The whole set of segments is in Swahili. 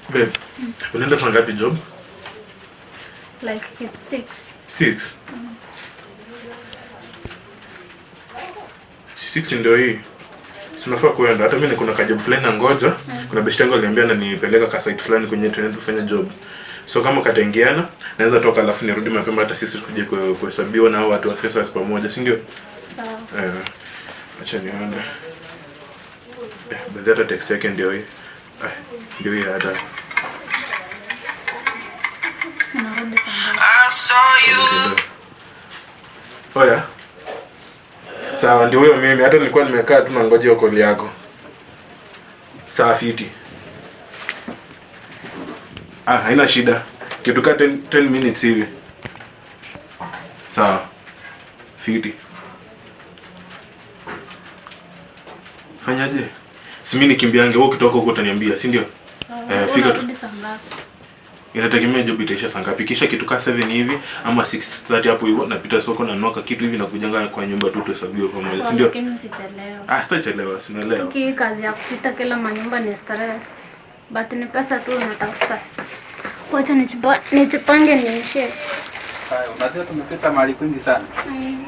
Babe, unaenda saa ngapi job? Like kitu 6. 6? 6 ndio hii. Si unafaa kuenda. Hata mimi kuna kajob fulani na ngoja. Kuna best yangu aliniambia ananipeleka ka site fulani kwenye tunaenda kufanya job. So kama kataingiana, naweza toka alafu nirudi mapema hata sisi tukuje kuhesabiwa na hao watu wa census pamoja, si ndio? Sawa. Acha nione. Baadhi hata text yake ndio hii. Ndio hii hata. Unarudi saa ngapi? Oya. Sawa, ndio huyo mimi. Hata nilikuwa nimekaa tu nangoja hiyo call yako. Sawa, fiti. Haina shida. Kitu ka 10 minutes hivi. Sawa. Fiti. Fanyaje? Si mimi nikimbiange, wewe ukitoka huko utaniambia, si ndio? Sawa. Fika tu. Unarudi saa ngapi? Inategemea job itaisha saa ngapi. Kisha kitu ka 7 hivi ama 6:30 hapo hivyo napita soko na nuka kitu hivi na kujanga kwa nyumba tu tuhesabiwe pamoja, si ndio? Lakini usichelewe. Sitachelewa, si unaelewa. Hii kazi ya kupita kila manyumba ni stress. But ni pesa tu unatafuta. Wacha nijipange niishe. Haya, unajua tumepita mahali kwingi sana.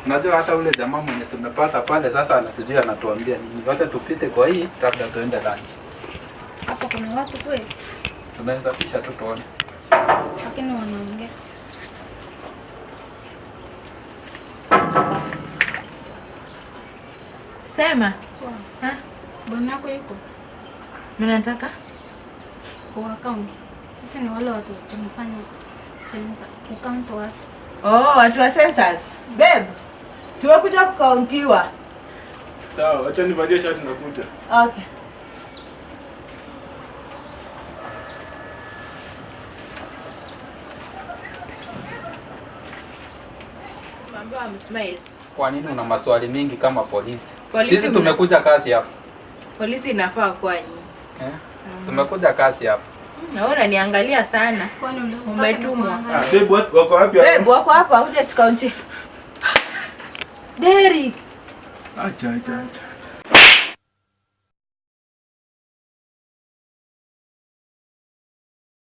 Unajua hata ule jamaa mwenye tumepata pale sasa anasijui anatuambia nini. Wacha tupite kwa hii labda tuende lunch. Hapo kuna watu kweli? Tunaweza pisha tu tuone. Lakini wanaongea. Sema. Poa. Ha? Bwana yako yuko? Mimi nataka Kwa account. Sisi ni wale watu tunafanya sensa, account watu. Oh, watu wa census. Babe, tumekuja kukauntiwa. Sawa, acha nivalie shati nakuja. Okay. Mambo ya smile. Kwa nini una maswali mingi kama polisi? Polisi Sisi tumekuja kazi hapa. Polisi inafaa kwa nyinyi. Tumekuja kazi hapa. Naona unaniangalia sana. Kwani Umetumwa. Babe, wako wapi hapa? Babe, wako hapa uje tukaunti. Derek. Acha, acha, acha.